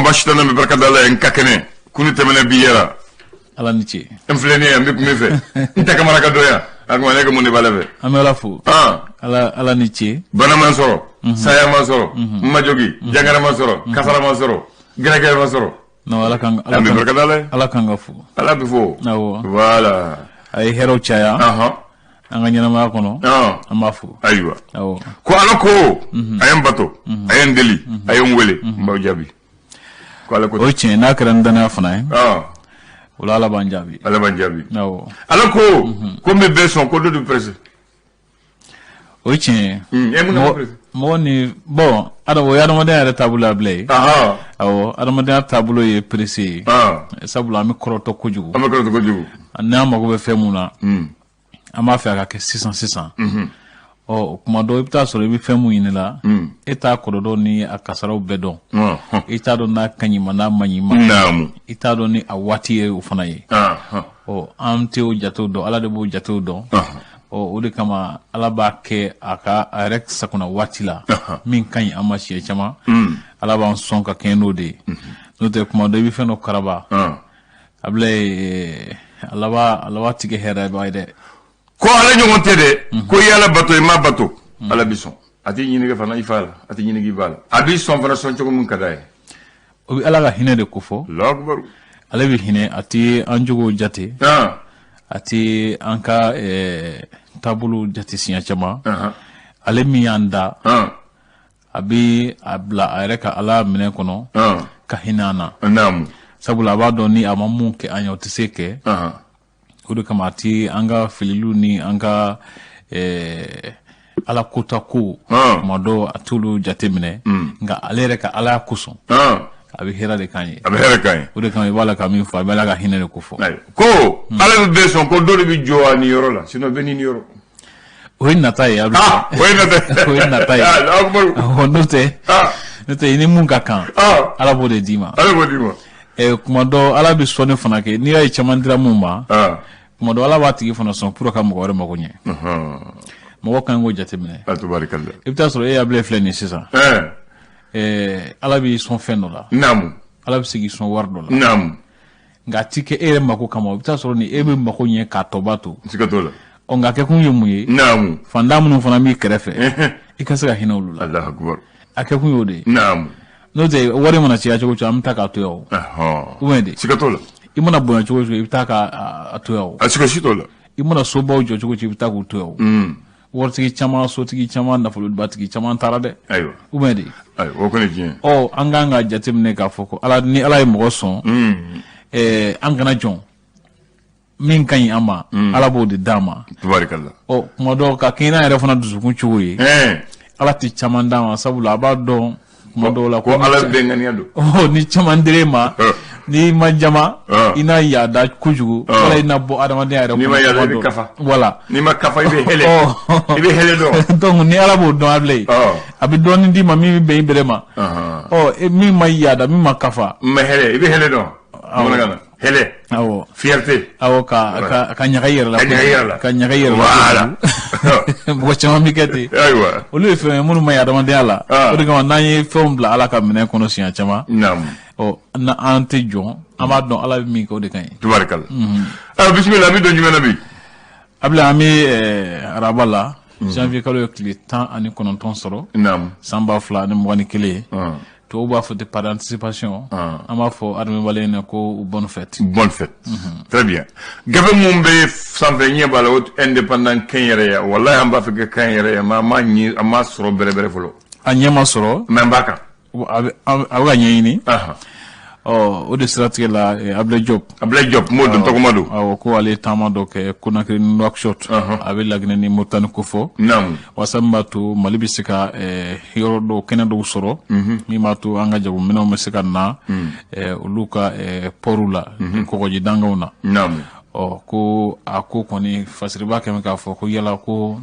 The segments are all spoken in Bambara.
Ba sitana bɛ barika da Ala ye, n ka kɛnɛ kunu tɛmɛnɛ bi yɛrɛ. Ala ni ce. N filɛ nin ye, n bɛ kun min fɛ, n tɛ kamara ka dɔ yan a kuma ne ka mun de b'a la fɛ. An bɛ Ala fo. Ala ni ce. Bana ma sɔrɔ, saya ma sɔrɔ, n ma jogi, jangara ma sɔrɔ, kasara ma sɔrɔ, gɛrɛgɛrɛ ma sɔrɔ. Non, Ala kan Ala bɛ barika da Ala ye. Ala kan ka fo. Ala bɛ fo. Awɔ. Voilà. A ye hɛrɛw caya. An ka ɲɛnamaya kɔnɔ. An b'a fo. Ayiwa. Awɔ. Ko Ala ko a ye n bato, a ye n deli, a ye n wele, n b'aw jaabi. Ko Ala ko. O ye tiɲɛ, n'a kɛra ni danaya fana ye. O la Ala b'an jaabi. Ala b'an jaabi. Awɔ. Ala ko ko n bɛ bɛɛ sɔn, ko dɔ de bɛ pressé. O ye tiɲɛ ye. E mun na pressé? Mɔgɔ ni bon, o ye adamadenya yɛrɛ taabolo ye Abilaye. Awɔ, adamadenya taabolo ye pressé ye. Sabula an bɛ kɔrɔtɔ kojugu. An bɛ kɔrɔtɔ kojugu. N'an mago bɛ fɛn mun na, an b'a fɛ a ka kɛ sisan sisan. Ɔ, kuma dɔ i bɛ taa sɔrɔ i bɛ fɛn mun ɲini la, e t'a kɔlɔlɔ ni a kasaraw bɛɛ dɔn. I t'a dɔn n'a ka ɲi ma, n'a man ɲi ma. I t'a dɔn ni a waati ye o fana ye. Ɔ, an tɛ o jatew dɔn, Ala de b'o jatew dɔn. Ɔ, o de kama Ala b'a kɛ a ka a yɛrɛ sakona waati la, min ka ɲi an ma siɲɛ caman. Ala b'an sɔn ka kɛɲɛ n'o de ye. N'o tɛ kuma dɔ i bɛ fɛn dɔ karaba. Abilaye, a laban ti kɛ hɛrɛ ba ye dɛ. Ko Ala ɲɔgɔn tɛ dɛ. Ko i Ala bato, i ma bato, Ala b'i sɔn. A t'i ɲininka fana i fa la, a t'i ɲininka i ba la. A b'i sɔn fana sɔn cogo min ka d'a ye. O bɛ Ala ka hinɛ de kofɔ. Allahu akbar. Ale bɛ hinɛ, a tɛ an jogow jate. A tɛ an ka taabolow jate siɲɛ caman. Ale min y'an da, a bɛ a bila a yɛrɛ ka Ala minɛ kɔnɔ ka hinɛ an na. Sabula a b'a dɔn ni a ma mun kɛ an ye, o tɛ se kɛ. O de kama a tɛ an ka fililiw ni an ka Ala kota ko kuma dɔ a t'olu jate minɛ. Nka ale yɛrɛ ka Ala kosɔn, a bɛ hɛrɛ de k'an ye. A bɛ hɛrɛ k'an ye. O de kama i b'a la ka min fɔ, a bɛ Ala ka hinɛ de ko fɔ. Ko Ala bɛ bɛɛ sɔn, ko dɔ de bɛ jɔ a niyɔrɔ la, sinon bɛɛ n'i niyɔrɔ. O ye nata ye. O ye nata ye. O ye nata ye. N'o tɛ i ni mun ka kan, Ala b'o de d'i ma. Ala b'o d'i ma. Kuma dɔ Ala bɛ sɔnni fana kɛ, n'i y'a ye caman dira mun ma, kuma dɔ Ala b'a tigi fana sɔn pour ka mɔgɔ wɛrɛ mago ɲɛ. Mɔgɔ kan k'o jateminɛ. I bɛ taa sɔrɔ e Abilaye filɛ nin sisan. Ala b'i sɔn fɛn dɔ la. Ala bɛ se k'i sɔn wari dɔ la. Nka a ti kɛ e yɛrɛ mako kama, i bɛ taa sɔrɔ ni e bɛ mako ɲɛ k'a tɔba to. Siga t'o la. Ɔ, nka kɛkun ye mun ye? Fantan minnu fana b'i kɛrɛfɛ, i ka se ka hinɛ olu la. Allahu akbar. A kɛkun y'o de ye. N'o tɛ wari mana caya cogo cogo, an bɛ taa k'a to yan o. Ou bien de. Siga t'o la. I mana bonya cogo cogo, i bɛ taa k'a to yan o. A siga si t'o la. I mana sobaw jɔ cogo cogo, i bɛ taa k'u to yan o. Waritigi caman, sotigi caman, nafolobatigi caman taara dɛ. Ayiwa. Ou bien de. Ayiwa, o kɔni tiɲɛ. Ɔ, an kan ka jateminɛ k'a fɔ ko Ala, ni Ala ye mɔgɔ sɔn, an kana jɔn. Min ka ɲi an ma, Ala b'o de d'an ma. Tubarikala. Ɔ, kuma dɔ ka kɛɲɛ n'an yɛrɛ fana dusukun cogo ye. Ala tɛ caman d'an ma, sabula a b'a dɔn kuma dɔw la ko Ala bɛ ŋaniya don. Ɔ, ni caman dir'e ma, n'i ma jama, i na yaada kojugu, wala i na bɔ adamadenya yɛrɛ kɔnɔ. N'i ma yaada, i bɛ kafa. Voilà. N'i ma kafa, i bɛ hɛlɛ. I bɛ hɛlɛ dɔn. Donc ni Ala b'o dɔn Abilaye, a bɛ dɔɔnin d'i ma min bɛ bɛn i bɛrɛ ma. Ɔ, min ma yaada, min ma kafa. N ma hɛlɛ, i bɛ hɛlɛ dɔn. Bamanankan na. Hɛlɛ. Awɔ. Fierté. Awɔ, ka ɲaga i yɛrɛ la. Ka ɲaga i yɛrɛ la. Ka ɲaga i yɛrɛ la. Voilà. Mɔgɔ caman bɛ kɛ ten. Ayiwa. Olu ye fɛn ye minnu ma ɲi adamadenya la. O de kama n'an ye fɛnw bila Ala ka minɛn kɔnɔ siɲɛ caman. Ɔ, an tɛ jɔn, an b'a dɔn Ala bɛ min kɛ, o de ka ɲi. Tubarikala. Ayiwa, bisimila, an bɛ don jumɛn na bi? Abilaye, an bɛ araba la. Janvier kalo ye tile 19 sɔrɔ. San 2021. Tubabu b'a fɔ ten par anticipation. An b'a fɔ armée malienne na ko bonne fête. Bonne fête. Très bien. Gafe mun bɛ sanfɛ, ɲɛ b'a la, o indépendant kɛnyɛrɛ ye. Walahi, an b'a fɛ ka kɛnyɛrɛ ye, mais an m'a ɲi, an m'a sɔrɔ bɛrɛ bɛrɛ fɔlɔ. A ɲɛ ma sɔrɔ. Mais an b'a kan. A bɛ ka ɲɛɲini. Ɔ, o de siratigɛ la, Ablaye Diop. Ablaye Diop, m'o dɔn, tɔgɔma don. Awɔ, ko ale ye taama dɔ kɛ Conakry ni Nouakchott. A bɛ Laginɛ ni Mauritanie kofɔ. Walasa min b'a to Mali bɛ se ka yɔrɔ dɔw, kɛnɛ dɔw sɔrɔ. Min b'a to an ka jagominɛnw bɛ se ka na olu ka pɔriw la, kɔgɔji dankanw na. Ɔ, ko a ko kɔni fasiriba kɛmɛ k'a fɔ ko yala ko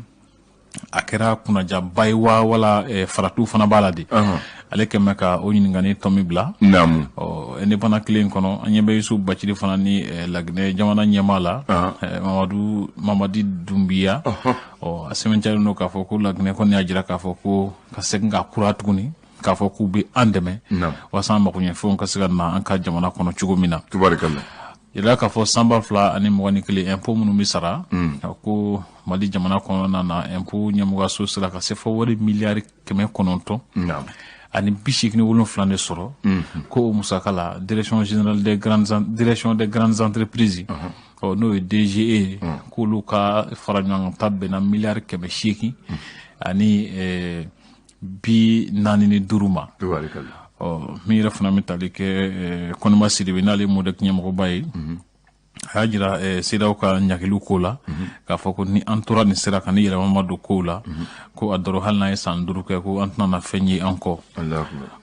a kɛra kunnajaba ye wa, wala faratiw fana b'a la de. Ale kɛmɛ ka o ɲininkali tɔmi bila. Ɔ, indépendant kelen kɔnɔ, an ɲɛ bɛ Youssouf Bathily fana ni Laginɛ jamana ɲɛmaa la, Mamadu Mamadi Doumbouya. Ɔ, a sɛbɛntiyalen don k'a fɔ ko Laginɛ kɔni y'a jira k'a fɔ ko ka segin ka kura tuguni, K'a fɔ k'u bɛ an dɛmɛ walasa an magoɲɛfɛnw ka se ka na an ka jamana kɔnɔ cogo min na. Tubarikala. Yira k'a fɔ san 2021 impôt minnu bɛ sara, ko Mali jamana kɔnɔna na impôt ɲɛmɔgɔyaso sera ka CFA wari miliyari 987 de sɔrɔ. Ko o musaka la, direction générale des grandes direction des grandes entreprises, ɔ n'o ye DGE, k'olu ka fara ɲɔgɔn kan ta bɛnna miliyari 885 ma. Ɔ min yɛrɛ fana bɛ tali kɛ Kɔnɛba Sidibe, n'ale ye MODEC ɲɛmɔgɔba ye, a y'a jira CEDEAO ka ɲagiliw ko la, k'a fɔ ko ni an tora nin sira kan, ni yɛlɛma ma don kow la, ko a dɔrɔn hali n'a ye san 5 kɛ, ko an tɛna na fɛn ye an kɔ.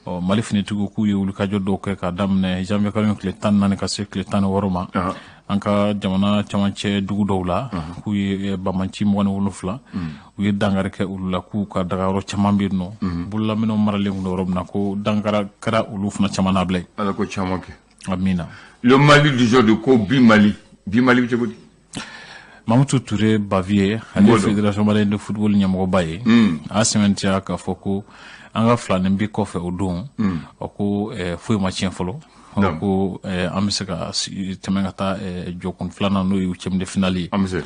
Ɔ Mali finitigiw k'u ye wulikajɔ dɔw kɛ k'a daminɛ janvier kalo tile 14 ka se tile 16 ma, an ka jamana camancɛ dugu dɔw la, k'u ye banbanci 27, u ye dankari kɛ olu la, k'u ka dagayɔrɔ caman bɛ yen nɔ, bololaminɛw maralen kun don yɔrɔ min na, ko dankara kɛra olu fana caman na bila yen. Ala ko caman kɛ. Amina. Le Mali du jour de ko bi Mali. Bi Mali bɛ cogo di? Mamutu Ture Bavier, ale ye Fédération malienne de football ɲɛmɔgɔba ye, a y'a sɛmɛntiya k'a fɔ ko an ka filanin bi kɔfɛ o don, o ko foyi ma tiɲɛ fɔlɔ, ko an bɛ se ka tɛmɛ ka taa jɔkun filanan, n'o ye huitième de finale ye. An bɛ se.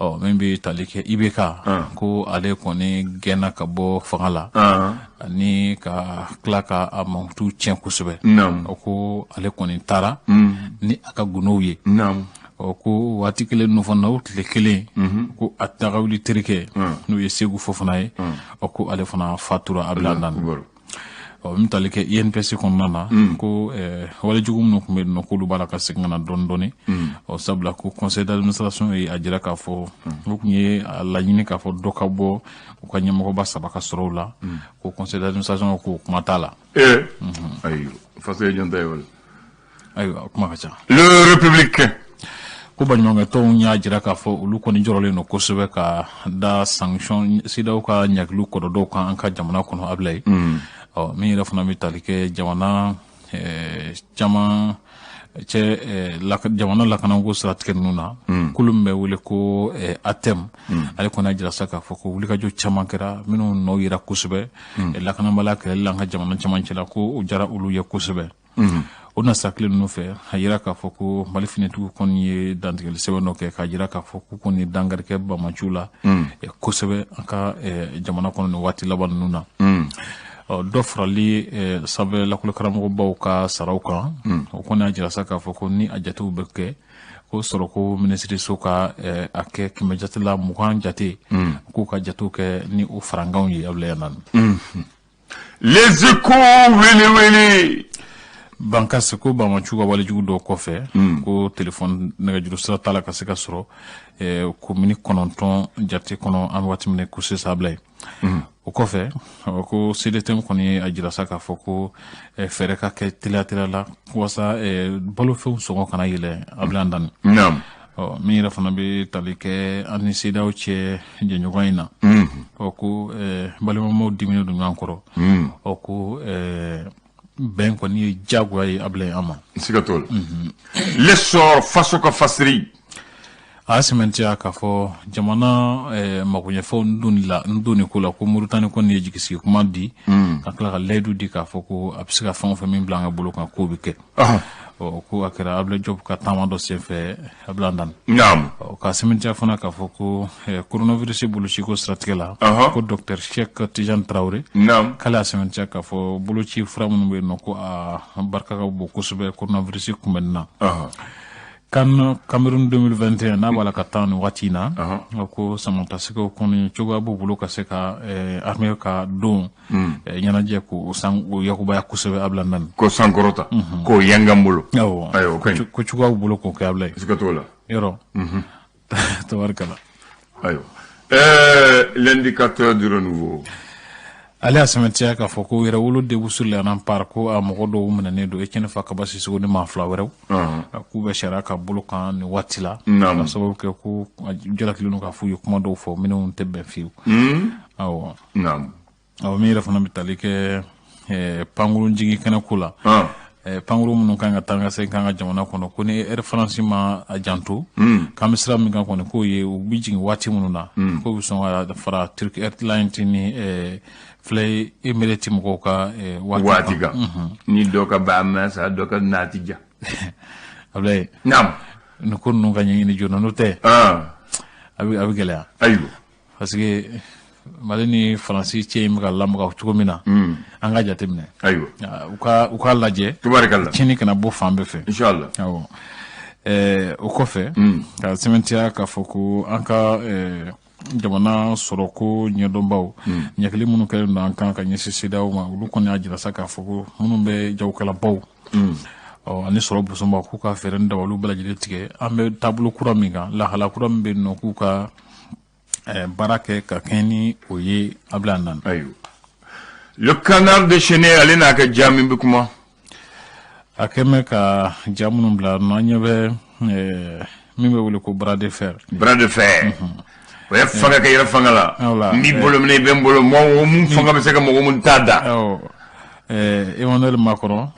Ɔ min bɛ tali kɛ IBK, ko ale kɔni gɛnna ka bɔ fanga la ani ka tila ka a mankutu tiɲɛ kosɛbɛ. O ko ale kɔni taara ni a ka gundow ye. Ɔ ko waati kelen ninnu fana, o tile kelen, ko a tagawuli terikɛ, n'o ye Segu Fofana ye, ɔ ko ale fana fatura a bila naani. Ɔ min tali kɛ INPS kɔnɔna na, ko walejugu minnu tun bɛ yen nɔ, k'olu b'a la ka segin ka na dɔɔni dɔɔni. Ɔ sabula ko conseil d'administration ye a jira k'a fɔ o tun ye a laɲini k'a fɔ dɔ ka bɔ u ka ɲɛmɔgɔba 3 ka sɔrɔw la, ko conseil d'administration ko kuma t'a la. Ayiwa, faso ye jɔn ta ye wala. Ayiwa, kuma ka ca. Le Républicain. Ko baɲumankɛtɔnw y'a jira k'a fɔ olu kɔni jɔrɔlen don kosɛbɛ ka da sanction CEDEAO ka ɲagiliw kɔdɔ dɔw kan an ka jamana kɔnɔ a bila ye. Ɔ min yɛrɛ fana bɛ tali kɛ jamana caman cɛ jamana lakanako siratigɛ ninnu na, kulu min bɛ wele ko ATM, ale kɔni y'a jira sa k'a fɔ ko wulikajɔ caman kɛra minnu nɔ yira kosɛbɛ lakanabaliya kɛlɛli la an ka jamana camancɛ la, ko o diyara olu ye kosɛbɛ. O na kelen ninnu fɛ, a jira k'a fɔ ko Mali finitigiw kɔni ye dantigɛli sɛbɛn dɔ kɛ k'a jira k'a fɔ k'u kɔni ye dankari kɛ bamaciw la kosɛbɛ an ka jamana kɔnɔ nin waati laban ninnu na. Dɔ farali sanfɛ lakɔlikaramɔgɔbaw ka saraw kan, o kɔni y'a jira sa k'a fɔ ko ni a jatew bɛ kɛ, ko sɔrɔko minisiriso ka a kɛ 100 jate la 20 jate, k'u ka jatew kɛ ni o farankanw ye a naani. Les Échos wele wele. Bankasi ko bamaciw ka walejugu dɔw kɔfɛ, ko telefɔni nɛgɛjuru sira t'a la ka se ka sɔrɔ komini 9 jate kɔnɔ an bɛ waati min na ko sisan bila ye. O kɔfɛ, ko CDTM kɔni ye a jira sa k'a fɔ ko fɛɛrɛ ka kɛ teliya teliya la walasa balofɛnw sɔngɔ kana yɛlɛ a bila an danni. Ɔ min yɛrɛ fana bɛ tali kɛ an ni CEDEAO cɛ jɛɲɔgɔn in na, ɔ ko balimamaw diminen don ɲɔgɔn kɔrɔ, ɔ ko bɛn kɔni ye diyagoya ye a bila an ma. Siga t'o la. L'essor faso ka fasiri. A y'a sɛmɛntiya k'a fɔ jamana magoɲɛfɛnw donni ko la, ko Moritani kɔni ye jigisigi kuma di, ka tila ka layidu di k'a fɔ ko a bɛ se ka fɛn o fɛn min bila an ka bolo kan, k'o bɛ kɛ. Ɔ ko a kɛra Ablaye Diop ka taama dɔ senfɛ a bila an dan. Ka sɛmɛntiya fana k'a fɔ ko coronavirus bolociko siratigɛ la, ko docteur Cheikh Tidiane Traoré, k'ale y'a sɛmɛntiya k'a fɔ boloci fura minnu bɛ yen nɔ, ko a barika ka bon kosɛbɛ coronavirus kunbɛnni na. CAN Cameroun 2021 n'a b'a la ka taa nin waati in na, ko samatasɛgɛw kɔni cogoya b'u bolo ka se ka armée ka don ɲɛnajɛ k'o san o yakubaya kosɛbɛ a bila naani. Ko sankɔrɔta k'o yanga n bolo. Awɔ, ko cogoya b'u bolo k'o kɛ a bila ye. Siga t'o la. Yɔrɔ. Tabarikala. Ayiwa. L'indicateur du renouveau. Ale y'a sɛmɛntiya k'a fɔ ko yɛrɛwolo debout sur les remparts, ko a mɔgɔ dɔw minɛnen don Etienne Fakaba Sisoko ni maa 2 wɛrɛw, k'u bɛ sariya ka bolo kan nin waati la, ka sababu kɛ ko jalakilen don k'a f'u ye kuma dɔw fɔ minnu tɛ bɛn fiyewu. Awɔ. Awɔ min yɛrɛ fana bɛ tali kɛ pankurun jigin kɛnɛ ko la, Pankuru minnu kan ka taa ka segin k'an ka jamana kɔnɔ, ko ni Air France ma a janto, k'an bɛ sira min kan kɔni, k'o ye u bɛ jigin waati minnu na, k'o bɛ sɔn ka fara Turk Airlines ni Fly Emirates mɔgɔw ka waati kan. Ni dɔ ka ba mɛn sa, dɔ ka naati ja. Abulaye. Naam. Nin ko ninnu ka ɲɛɲini joona, n'o tɛ a bɛ gɛlɛya. Parce que Mali ni Faransi cɛ in bɛ ka lamaga cogo min na, an ka jateminɛ. U k'a lajɛ. Tubarikalla. Tiɲɛni kana bɔ fan bɛɛ fɛ. Inshallah. Awɔ. O kɔfɛ, ka sɛbɛntiya k'a fɔ ko an ka jamana sɔrɔ ko ɲɛdɔnbaw, ɲɛkili minnu kɛlen don an kan ka ɲɛsin CEDEAO ma, olu kɔni y'a jira sa k'a fɔ ko minnu bɛ jagokɛlabaw, ɔ ani sɔrɔ bosonbaw, k'u ka fɛɛrɛ ni dabaliw bɛɛ lajɛlen tigɛ an bɛ taabolo kura min kan, lahala kura min bɛ yen nɔ, k'u ka baara kɛ ka kɛɲɛ ni o ye. Abila nan. Ayiwa, Le Canard déchaîné, ale n'a ka ja min bɛ kuma. A kɛn bɛ ka ja minnu bila nɔ, an ɲɛ bɛ min bɛ wele ko bras de fer. Bras de fer, o ye fanga kɛ yɛrɛ fanga la. Voilà. N b'i bolo minɛ, i bɛ n bolo, mɔgɔ mun fanga bɛ se ka mɔgɔ mun t'a da. Awɔ, Emmanuel Macron,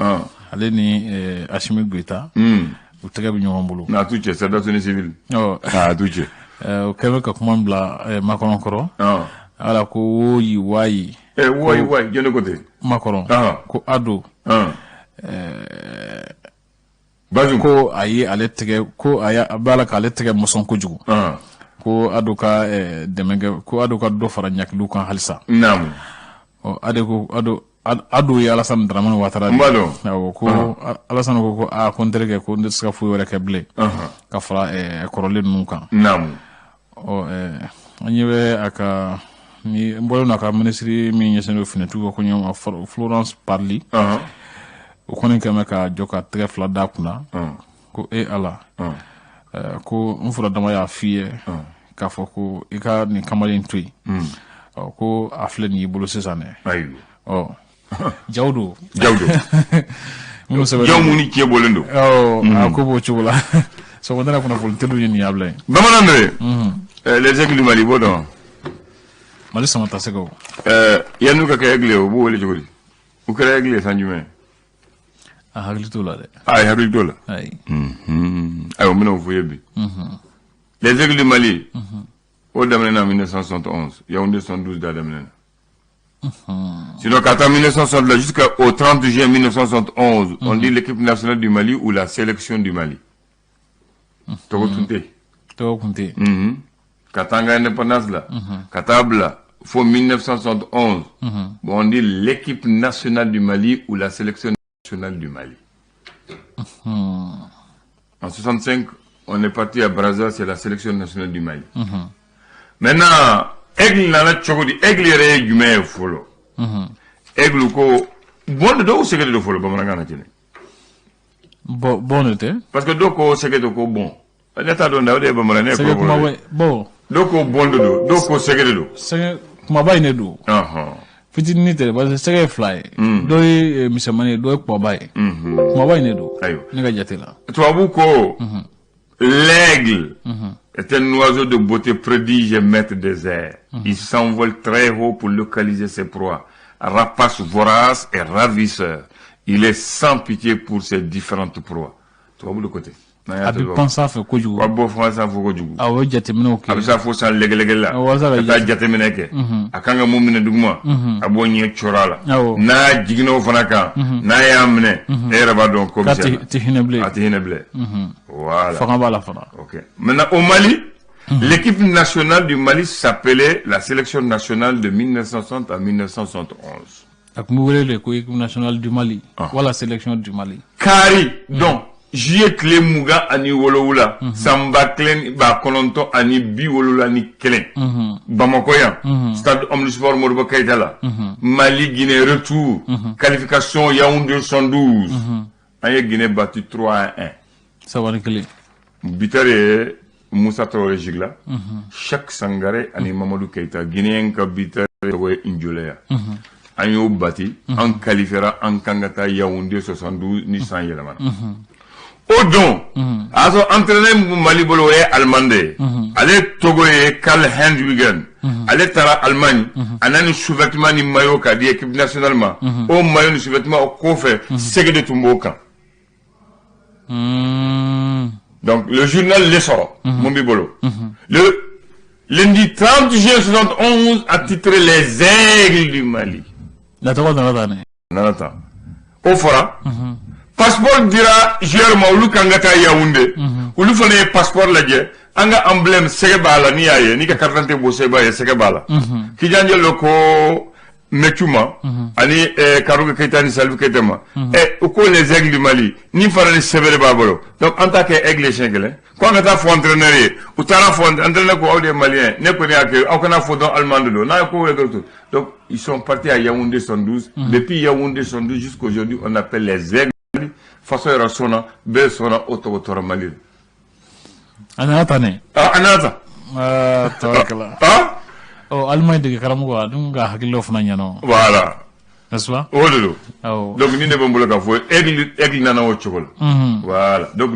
ale ni Assimi Goïta, u tɛgɛ bɛ ɲɔgɔn bolo. N'a t'u cɛ, sɔrɔdasi ni civil. Ɔ. A t'u cɛ. O kɛn bɛ ka kuma bila Macron kɔrɔ ala ko woyi wayi. Wayi wayi, jɔn de ko ten? Macron. Ko Ado Bazoum. Ko a ye ale tɛgɛ, ko a y'a, a b'a la k'ale tɛgɛ mɔsɔn kojugu. Ko Ado ka dɛmɛ kɛ, ko Ado ka dɔ fara ɲakiliw kan halisa. Ɔ, Ado ko Ado ye Alassane Dramane Ouattara de. N b'a dɔn. Awɔ, ko Alassane ko aa, ko n terikɛ, ko n tɛ se ka foyi wɛrɛ kɛ bilen ka fara kɔrɔlen ninnu kan. Ɔ, an ɲɛ bɛ a ka ni n bɔlen don a ka minisiri min ɲɛsinnen don finitigiw ka koɲɛw ma, Florence Parly, o kɔni kɛn bɛ ka jɔ ka tɛgɛ fila d'a kunna, ko e Ala, ko n fura dama y'a f'i ye k'a fɔ ko i ka nin kamalen to yen. Ɔ, ko a filɛ nin y'i bolo sisan dɛ. Ɔ, jaw don. Jaw don. Minnu sɛbɛnnen Jaw mun ni tiɲɛ bɔlen don. Awɔ, a ko b'o cogo la. Sɔgɔmada na kunnafoni teliw ye nin ye, Abulaye. Bamanan dɛ, les Aigles du Mali, b'o dɔn. Mali sama ta sɛgɛw. Yan'u ka kɛ aigle ye, u b'o wele cogo di? U kɛra aigle ye san jumɛn? A hakili t'o la dɛ. A ye hakili t'o la. Ayi. Ayiwa, n bɛna o fɔ i ye bi. Les Aigles du Mali, o daminɛna en 1971, Yaoundé 72 da daminɛna. Sinon, ka taa 1960 jusqu'au 30 juin 1971, on dit l'équipe nationale du Mali ou la sélection du Mali. Tɔgɔ tun tɛ yen. Tɔgɔ kun tɛ yen. Ka taa an ka indépendance la, ka taa bila fo 1971, bon, on dit l'équipe nationale du Mali ou la sélection nationale du Mali. En 65, on est parti à Brazza, c'est la sélection nationale du Mali. Maintenant, Aigle nana cogo di? Aigle yɛrɛ ye jumɛn ye fɔlɔ? Aigle ko bon de dɔw, sɛgɛ de don fɔlɔ bamanankan na ten. Bon, bon de tɛ. Parce que dɔw ko sɛgɛ de, ko bon. Ne t'a dɔn dɛ, o de ye bamanan ne ye. Sɛgɛ kɔrɔbɔrɔ kumaba ye. Bon. Dɔw ko bon de don, dɔw ko sɛgɛ de don. Sɛgɛ kumaba in de don. Fitinin tɛ, parce que sɛgɛ ye fila ye. Dɔ ye misɛnmanin ye, dɔ ye kumaba ye. Kumaba in de don. Ne ka jate la. Tubabu ko l'aigle est un oiseau de beauté prodige et maître des airs. Il s'envole très haut pour localiser ses proies. Rapace vorace et ravisseur. Il est sans pitié pour ses différentes proies. Tubabu de côté. A bɛ pan sanfɛ kojugu. Wa bɔ fanga sanfɛ kojugu. Awɔ, o jateminɛw kɛ. A bɛ se fo san lɛgɛlɛgɛ la. Walasa ka ka taa jateminɛ kɛ. A kan ka mun minɛ duguma, a b'o ɲɛ cɔrɔ a la. N'a jiginna o fana kan, n'a y'a minɛ, e yɛrɛ b'a dɔn ko k'a bɛ se tɛ hinɛ bilen. A tɛ hinɛ bilen. Voilà. Fanga b'a la fana. Ok. Maintenant, au Mali, l'équipe nationale du Mali s'appelait la sélection nationale de 1960 à 1971. A tun bɛ wele de ko équipe nationale du Mali wala sélection du Mali. Kari, donc, juillet tile 27, san 1971, Bamako yan, stade Omnisport Modibo Keïta la, Mali Guinée retour, qualification Yaoundé 112. An ye Guinée battu 3-1. 3-1. Buteur ye Moussa Traoré Jigla, Cheikh Sangare ani Mamadou Keïta. Guinéen ka buteur tɔgɔ ye Njoleya. An y'o bati, an qualifiera, an kan ka taa Yaoundé 72 ni san yɛlɛmana. O don, a y'a sɔrɔ entraîneur min bɛ Mali bolo, o ye Allemand de ye. Ale tɔgɔ ye Carl Heinz Jürgen. Ale taara Allemagne, a nana ni sous-vêtement ni maillot k'a di équipe nationale ma. O maillot ni sous-vêtement, o kɔfɛ, sɛgɛ de tun b'o kan. Donc le journal L'Essor, mun b'i bolo, le lundi 30 juin 71, a titré "Les Aigles du Mali". La tɔgɔ nana tan ne. Nana tan. O fɔra, passeport dira joueur ma, olu kan ka taa Yaoundé. Olu fana ye passeport lajɛ, an ka emblème sɛgɛ b'a la. N'i y'a ye, n'i ka carte d'identité bɔ, sɛgɛ b'a ye, sɛgɛ b'a la. Kijan Jalo ko Mɛcu ma ani Karuga Keita ni Salif Keita ma, u ko "Les Aigles du Mali" ni fana ni sɛbɛn de b'a bolo, donc an t'a kɛ aigle siɲɛ kelen. Ko an ka taa fɔ entraîneur ye. U taara fɔ entraîneur ko aw de ye malien, ne kɔni y'a kɛ, aw kana fɔ dɔn allemand de don n'a ye ko wɛrɛ dɔrɔn. Donc ils sont partis à Yaoundé 72. Depuis Yaoundé 72 jusqu'aujourd'hui, on appelle les Aigles du Mali. Faso yɛrɛ sɔnna, bɛɛ sɔnna, o tɔgɔ tora Mali la. A nana tan ne. Ah, a nana tan. Aa, tabarikala. Ah. Ɔ, Allemagne dege karamɔgɔ, a dun ka hakililaw fana ɲɛna. Voilà. N'est-ce pas? O de don. Awɔ. Donc ni ne bɛ n bolo k'a fɔ, aigle, aigle nana o cogo la. Voilà, donc.